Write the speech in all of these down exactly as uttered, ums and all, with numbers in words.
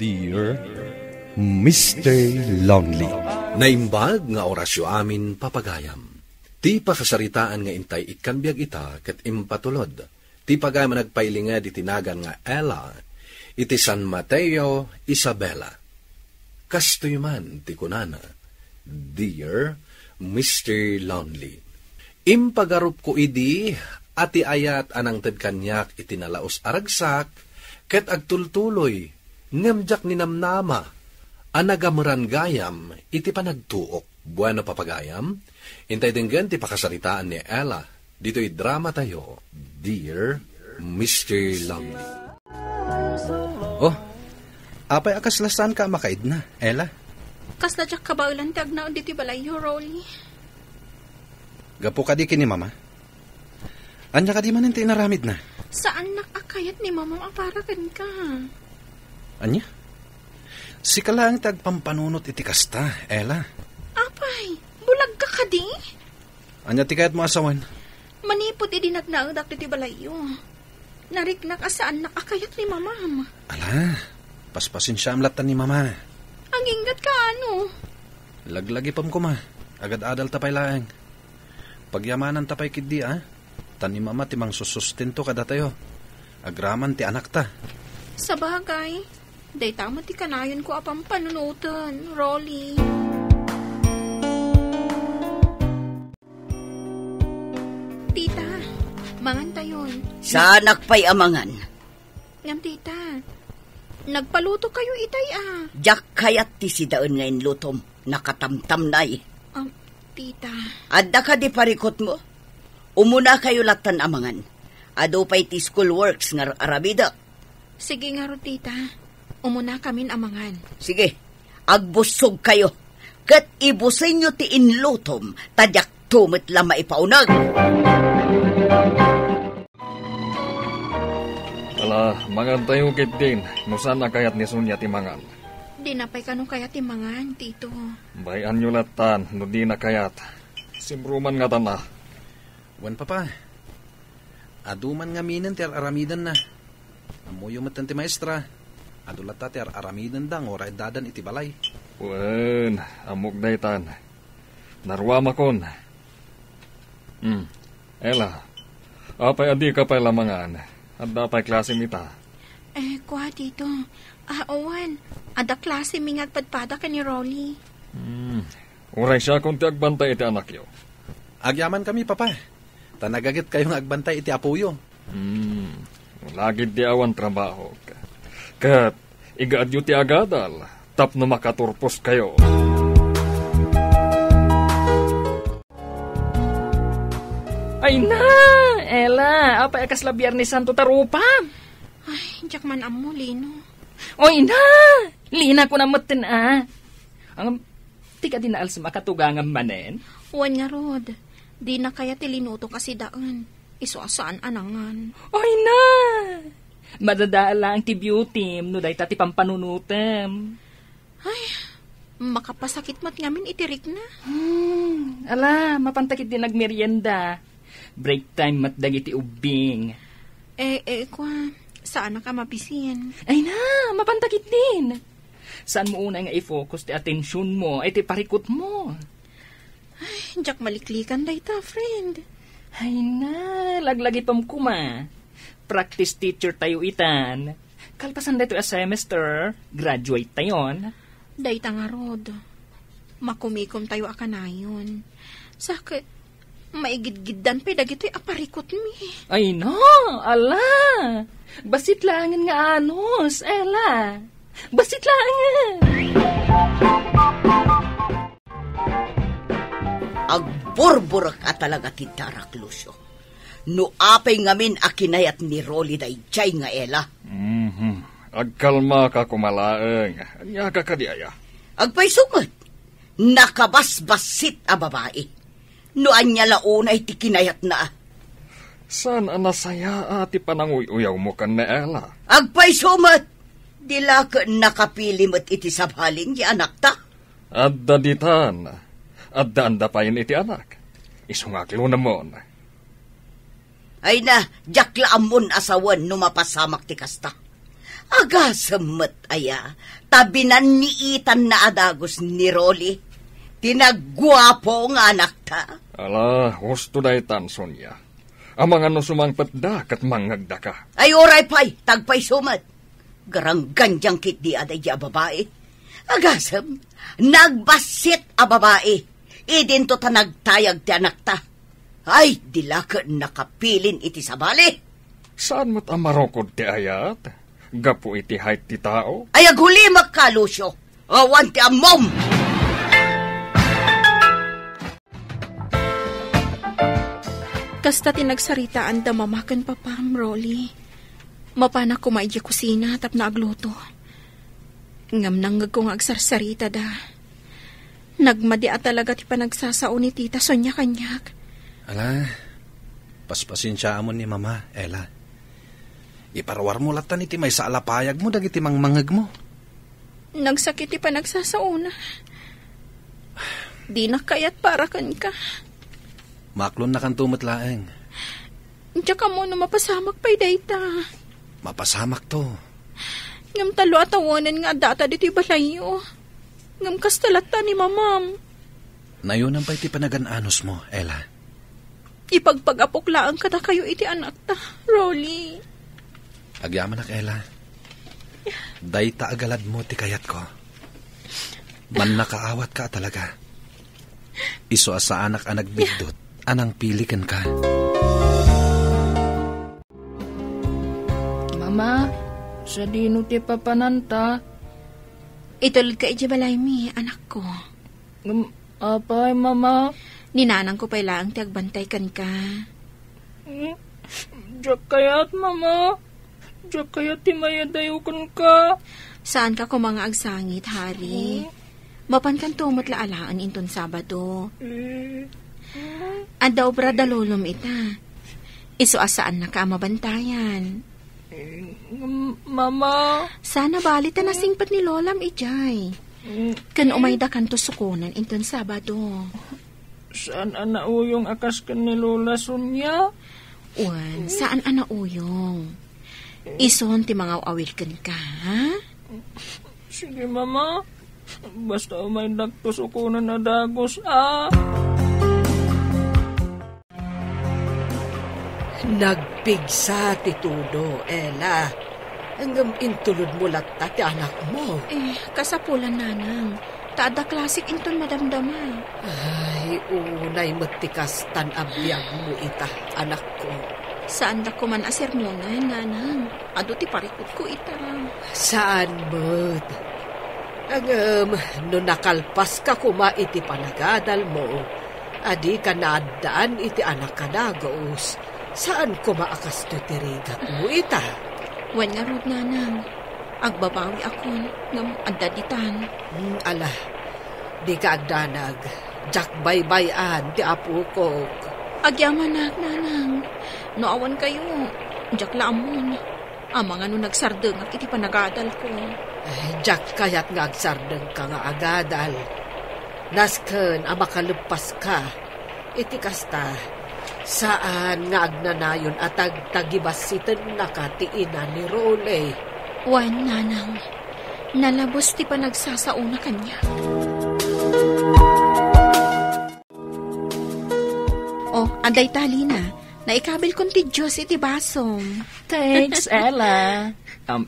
Dear Mister Lonely. Naimbag nga orasyo amin, papagayam. Ti pakasaritaan nga intay ikkan biag ita ket impatulod ti pagayam a nagpailinged iti nagan nga Ella iti San Mateo, Isabela. Kastoy man ti kunana, Dear Mister Lonely, impagarupko idi a ti ayat a nangted kaniak iti nalaus a ragsak ket agtultuloy, ngem diak ninamnama a nagameran gayam iti panagtuok. Bueno, papagayam, intay denggen ti pakasaritaan ni Ella ditoy drama tayo, Dear Mister Lonely. Oh, apay a kasla saanka a makaidna, Ella? Kasla diak kabaelan ti agnaed ditoy balayyo, Rolly. Gapu kadi ken ni Mama? Ania kadi manen ti inaramidna? Saannak a kayat ni Mamam a para kenka. Ania? Sika laeng ti agpampanunot iti kasta, Ella. Apay, bulagka kadi? Ania ti kayatmo a sawen? Manipud idi nagnaedak ditoy balayyo, nariknak a saannak a kayat ni Mamam. Ala, paspasensiaam latta ni Mama. Aginggatka, ano? Laglagipem koma, agad-adalta pay laeng. Pagyamananta pay ketdi, a? Ta ni Mama ti mangsusustento kadatayo, agraman ti anakta. Sabagay, dayta met ti kanayonko a pampanunoten, Rolly. Tita, mangantayon. Saanak pay a mangan. Ngem, tita, nagpalutokayo itay a. Diak kayat ti sidaen nga inlutom. Nakatamtamnay. Um, tita. Adda kadi parikutmo? Umunakayo lattan a mangan. Adu pay ti school works nga ar-aramidek. Sige ngarud, tita. Umunakamin a mangan. Sige, agbussogkayo. Ket ibusenyo ti inlutom, ta diakto met la maipauneg. Ala, mangantayo ketdin, no saan a kayat ni Sonia ti mangan. Dina pay kano kayat ti mangan, Tito. Bay-anyo lattan no dina kayat. Simruman ngatan a. Wen, Papa. Adu man ngaminen ti ar-aramidenna. Ammoyo metten ti maestra. Adu latta ti ar-aramidenda nga uray addadan iti balay. Wen, ammok daytan. Naruamakon. Hmm. Ella, apay a dika pay la mangan? Adda pay klasem ita? Eh, kua, Tito. Ah, wen. Adda klasemi nga agpadpada ken ni Rolly. Hmm. Uray siakon ti agbantay iti anakyo. Agyamankami, Papa. Ta nagagetkayo nga agbantay iti apoyo. Hmm. Lagid di awan trabahok. Ket igaadyo ti agadal tapno makaturposkayo. Ay na! Ella, apay a kasla Biyernes Santo ta rupa? Ay, diak man ammo, Lino. Oy na! Lina ko na metten a. Ang, ti kadi naalsem a katugangam manen? Wen ngarud, dina kayat ti linutok a sidaen. Isu a saan a nangan. Oy na! Madadael laeng ti beautym no dayta ti pampanunotem. Ay, makapasakit met ngamin iti rikna. Hmm, ala, mapanta ketdi nagmerienda. Break time met dagiti ubbing. Eh, eh, kua, saanak a mabisin. Ay na, mapanta ketdin. Saanmo unay nga i-focus ti atensionmo iti parikutmo? Ay, diak maliklikan dayta, friend. Ay na, laglagipem koma. Practice teacher tayo itan. Kalpasan daytoy a semester, graduate tayon. Dayta ngarud, makumikom tayo a kanayon. Sa ket, maigidgiddan pay dagitoy a parikutmi. Ay na, ala! Bassit laengen nga anus, Ella. Bassit laengen! Agburburek a talaga ti darak, Lucio. No apay ngamin a kinayat ni Rolly daydiay nga Ella? Mhm. Agkalmaka koma laeng. Ania ka kadi aya? Agpayso met. Nakabasbassit a babai. No ania la unay ti kinayatna. Saan a nasayaa ti pananguy-uyawmo ken ni Ella? Agpayso met. Di la ket nakapili met iti sabali nga anakta. Adda ditan. Addaanda payen iti anak. Isu nga aklonamon. Ay na, diak la ammon a sawen no mapasamak ti kasta. Agasem met aya, ta binanniitanna a dagus ni Rolly, ti nagguapo nga anakta. Ala, husto daytan, Sonia. Amangan no sumangpetda ket mangngegdaka. Ay, uray pay, tagpayso met. Garanggandiang ketdi a daydi a babai. Agasem, nagbassit a babai. Idinto ta nagtayag ti anakta. Ay, di la ket nakapilin iti sabali. Saan met a marukod ti ayat? Gapu iti height ti tao? Ay, agulimek ka, Lucio. Awan ti ammom! Kasta ti nagsaritaan da mama ken papam, Rolly. Mapanak koma idiay kusina tapno agluto. Ngem nangngegko nga agsarsaritada. Nagmadi a talaga ti panagsasao ni Tita Sonia kaniak. Ala, paspasensiaam ni Mama, Ella. Iparuarmo lattan iti maysa a lapayagmo dagiti mangmangngegmo. Nagsakit ti panagsasaona. Dinak kayat para kenka. Maklonnakanto met laeng. Diak ammo no mapasamak pay dayta. Mapasamakto. Ngem tallo a tawenan nga addata ditoy balayyo. Ngem kasta latta ni Mamam. Nayonan pay ti panagan-anusmo, Ella. Ipagpagapok laeng kadakayo iti anakta, Rolly. Agyamanak, Ella. Dayta a galadmo ti kayatko. Mannakaawatka a talaga. Isu a saanak a nagbiddut a nangpili kenka. Mama, sadino ti papananta? Itulodka idiay balaymi, anakko. Ngem apay, Mama? Ni nanangko pay laeng ti agbantay kenka. Hmm? Diak kayat, Mama. Diak kayat ti mayadayo kenka. Saanka koma nga agsangit, Hari. Hmm? Mapankanto met la alaen inton Sabado. Eh. Adda obra da lolom ita. Isu a saannaka a mabantayan. Eh, Mama. Sana bali ta nasingpet ni Lolam idiay. Mm. Ken umaydakanto sukonen inton Sabado. Saan a nauyong a kas ken ni Lola Sonia? Wen, saan a nauyong. Isun ti mangaw-awil kenka, ha? Sige, Mama. Basta umaydakto sukonen a dagus, a. Nagpigsa ti tudo, Ella. Ngem intulodmo latta ti anakmo. Eh, kasapulan, Nanang. Ta adda klasik inton madamdama. Ay, unay met ti kastan a biagmo ita, anakko. Saandak koman a sermonan, Nanang. Adu ti parikutko ita. Saan met. Ngem, no nakalpaska koma iti panagadalmo, a dika naaddaan iti anak a dagus, saan koma a kastoy ti rigatmo ita. Wen ngarud, Nanang. Agbabawiakon, ngem adda ditan. Hmm, ala, dika agdanag. Diak baybay-an ti apokok. Agyamanak, Nanang. No awan kayo, diak la ammon. Amangan no nagsardengak iti panagadalko. Ay, diak kayat nga agsardengka nga agadal. Nasken a makaleppaska. Iti kasta, saan nga agnanayon a tagtagibassitennaka ti ina ni Rolly. Wen, Nanang, nalabes ti panagsasaona kaniak. Oh, adda ita, Lina. Naikabilkon ti juice iti basom. Thanks, Ella. Um,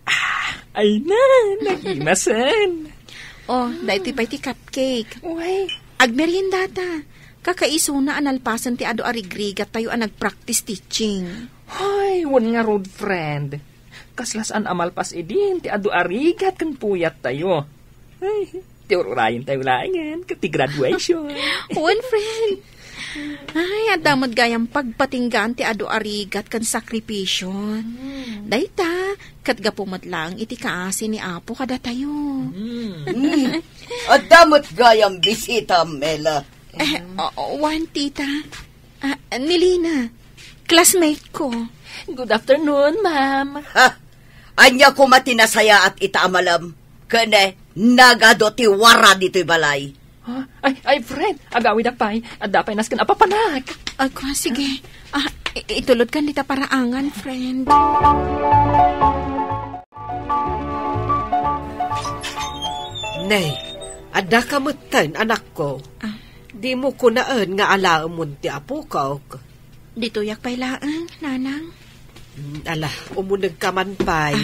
ah, ay na, nagimasen. Oh, daytoy pay ti cupcake. Uy. Agmeriendata. Kakaisuna a nalpasen ti adu a rigrigattayo a nag-practice teaching. Hay, wen ngarud, friend. Kasla saan a malpas idin ti adu a rigat ken puyattayo. Ay, ti ur-urayentayo laengen ket ti graduation. Wen, friend. Ay, adda met gayam pagpatinggaan ti adu a rigat ken sakripisyon. Hmm. Dayta, ket gapu met laeng iti kaasi ni Apo kadatayo. Hmm. Hmm. Adda met gayam bisita, Mela. Eh, oo, wen, tita. Ah, ni Lina, classmate ko. Good afternoon, ma'am. Ha? Ania koma ti nasayaat ita a malem? Ken, eh, nagadu ti wara ditoy balay. Ha? Ay, ay, friend, agawidak pay. Adda pay nasken a papanak. Ako, sige. Ah, i-, itulodkan dita paraangan, friend. Nay, adda ka metten, anakko. Ah. Dimo kunaen nga alaemon ti apokok. Ditoyak pay laeng, nanang. Mm, ala, umunegka man pay.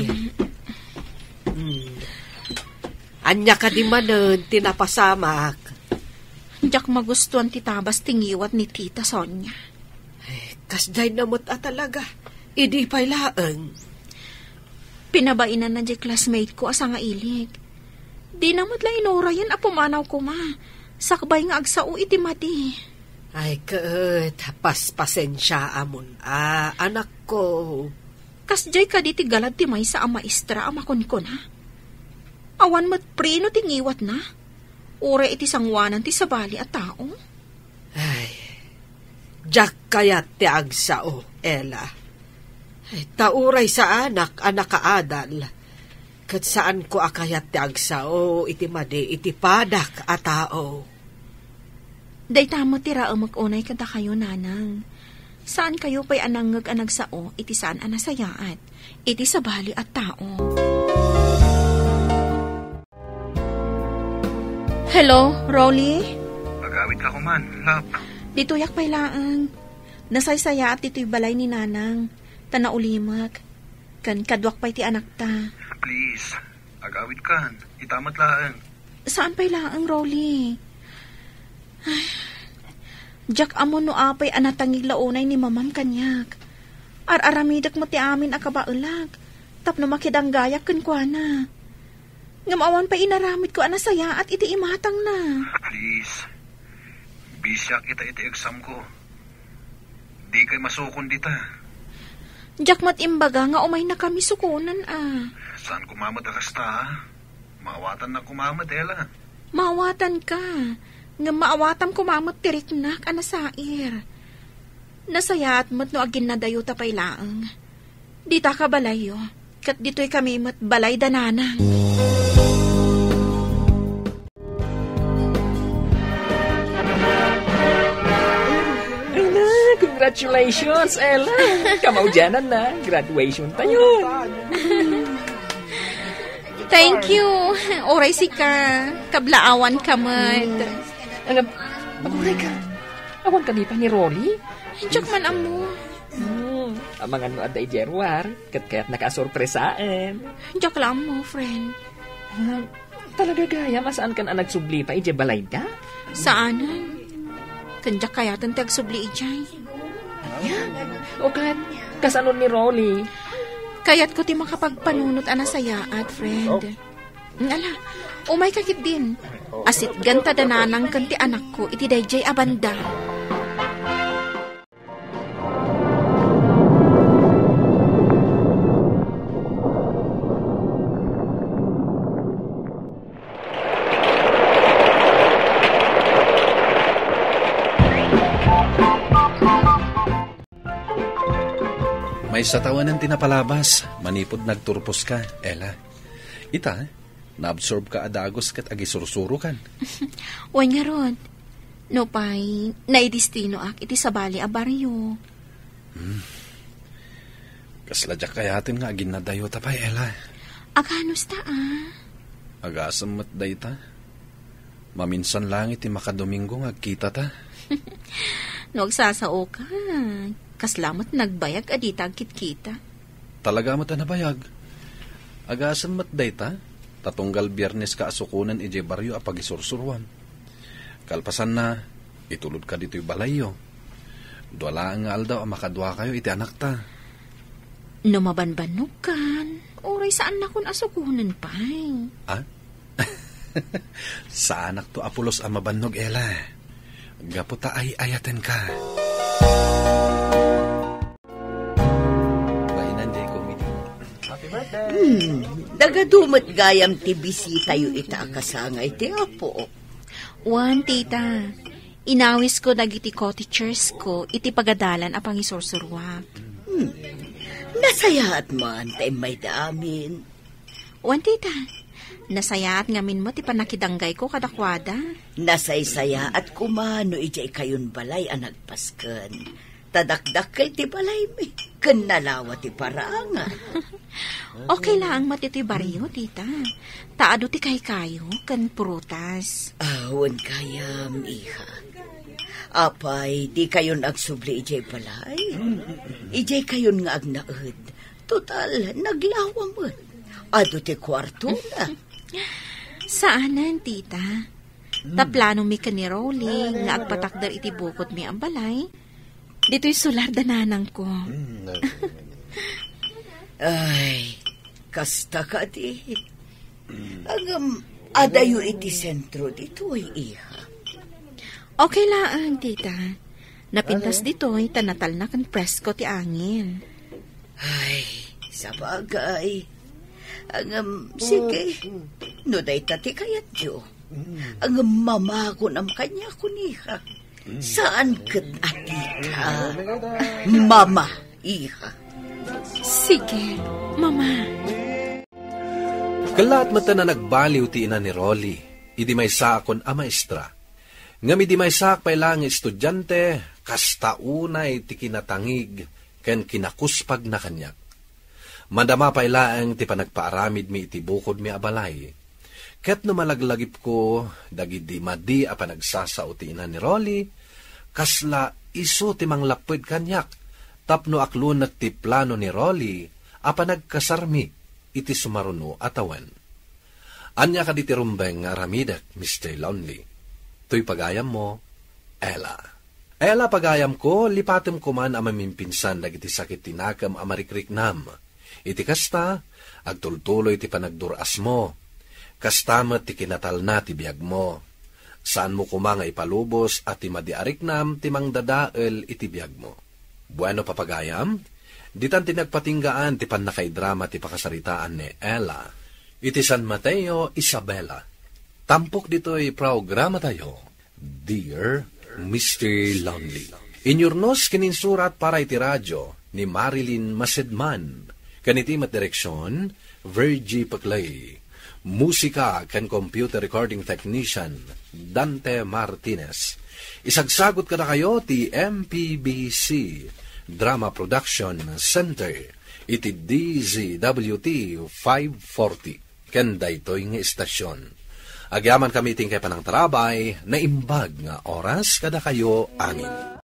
Um. Mm. Ania kadi manen ti napasamak? Diak magustuan ti tabas ti ngiwat ni Tita Sonia. Ay, kasdiay na met a talaga. Idi pay laeng. Pinabainanna diay classmate ko a sangailik. Dina met la inurayen a pumanaw koma, sakbay nga agsao iti madi. Ay, ket, paspasensiaamon a, anakko. Kasdiay kadi ti galad ti maysa a maestra a makunkuna? Awan met preno ti ngiwatna, uray iti sangoanan ti sabali a tao. Ay, diak kayat ti agsao, Ella. Ay, ta uray saanak a nakaadal, ket saanko a kayat ti agsao iti madi iti padak a tao. Dayta met ti raemek unay kadakayo, nanang. Saankayo pay a nangngeg a nagsao iti saan a nasayaat iti sabali a tao. Hello, Rolly? Agawidka koma, love. Ditoyak pay laeng. Nasaysayaat ditoy balay ni nanang, ta naulimek. Ken kaduak pay ti anakta. Please, agawidkan. Ita met laeng. Saan pay laeng, Rolly? Ay, diak ammo no apay a natangig la unay ni mamam kaniak. Ar-aramidek met ti amin a kabaelak tapno makidanggayak kenkuana. Ngem awan pay inaramidko a nasayaat iti imatangna. Please, bisiak ita iti examko. Dikay masukon dita. Diak met imbaga nga umaynakami sukonen a. Saan koma met a kasta, a? Maawatannak koma met, Ella. Maawatanka, ngem maawatam koma met ti riknak a nasair. Nasayaat met no aginnadayota pay laeng. Dita ka balayyo, ket ditoy kami met balay da nanang. Ay na, congratulations, Ella. Kamaudiananna, graduation tayo. Thank you. Uray sika, kablaawanka met. Ano, aguray ka. Awan ka di pa ni Rolly? Diak man ammo. Hmm, amangan no adda idiay ruar, ket kayatnaka a sorpresaen. Diak la ammo, friend. Ah, talaga gayam a saankan a nagsubli pay idiay balayda? Saanen. Ken diak kayaten ti agsubli idiay. Ania? O ket, kasano ni Rolly? Kayatko ti makapagpanunot a nasayaat, friend. Ala, umayka ketdin. Asitganta da nanang ken ti anakko iti daydiay a banda. Maysa tawanen ti napalabas manipud nagturposka, Ella. Ita, naabsorbka a dagus ket agisursurokan. Wen ngarud, nupay, naidestinoak iti sabali a barrio. Hmm. Kasla diak kayaten nga aginnadayota pay, Ella. Aganos ta, a? Agasem met dayta. Maminsan laeng iti makadomingo nga agkitata. No agsasaoka, kasla met nagbayag a dita agkitkita. Talaga met a nabayag. Agasem met dayta, ta tunggal Bierneska a sukonen idiay barrio a pagisursuroam. Kalpasanna, itulodka ditoy balayyo. Dua laeng nga aldaw a makaduakayo iti anakta. No mabanbannogkan, uray saannakon a sukonen pay. Ah? Saanakto a pulos a mabannog, Ella. Gapu ta ay-ayatenka. Bainan diay committee. Hmm, nagadu met gayam ti bisitayo ita a kasangay ti Apo. Wen, tita. Inawisko dagiti cottagers ko iti pagadalan a pangisursuruak. Hmm. Nasayaat man ta immayda amin. Wen, tita. Nasayaat ngamin met ti pannakidanggayko kadakuada. Nasaysayaat koma no idiay kayon balay a nagpasken. ta dakdakkel ti balaymi, ken nalawa ti paranga. Okay laeng met itoy barrio, tita. Ta adu ti kaykayo ken prutas. Awan kayam, iha. Apay, di kayon agsubli idiay balay? Idiay kayon nga agnaed. Total, naglawa met. Adu ti kuartona. Saanen, tita. Ta planomi ken ni Rolly nga agpatakder iti bukodmi a balay. Ditoy solar da nanangko. Ay, kasta kadi. Ngem, adayo iti sentro ditoy, iha. Okay laeng, tita. Napintas ditoy, ta natalna ken presko ti angin. Ay, sabagay. Ngem, sige, no dayta ti kayatyo. Ngem mamagunam kaniak, iha. Saan ket a tita. Mama, iha. Sige, mama. Kellaat met a nagbaliw ti ina ni Rolly, idi maysaakon a maestra. Ngem idi maysaak pay la nga estudiante, kasta unay ti kinatangig ken kinakuspagna kaniak. Madama pay laeng ti panagpaaramidmi iti bukodmi a balay. Ket no malaglagipko dagidi madi a panagsasao ti ina ni Rolly, kasla isu ti manglapped kaniak tapno aklonek ti plano ni Rolly a panagkasarmi iti sumaruno a tawen. Ania kadi ti rumbeng nga aramidek, Mister Lonely? Toy pagayammo, Ella. Ella, pagayamko, lipatem koman a mamimpinsan dagiti sakit ti nakem a marikriknam. Iti kasta, agtultuloy ti panagdur-asmo. Kasta met ti kinatalna ti biagmo. Saanmo koma nga ipalubos a ti madi a riknam ti mangdadael iti biagmo. Bueno, papagayam, ditan ti nagpatinggaan ti pannakaidrama ti pakasaritaan ni Ella iti San Mateo, Isabela. Tampok ditoy programatayo, Dear Mister Lonely. Inyurnos ken insurat para iti radio ni Marilyn Masedman. Ken iti met direksion, Virgie Peclay. Musika ken computer recording technician, Dante Martinez. Isagsagot kadakayo ti M P B C Drama Production Center iti D Z W T five forty. Ken daytoy nga istasyon. Agyamankami iti inkay panangtarabay, naimbag nga oras kadakayo amin.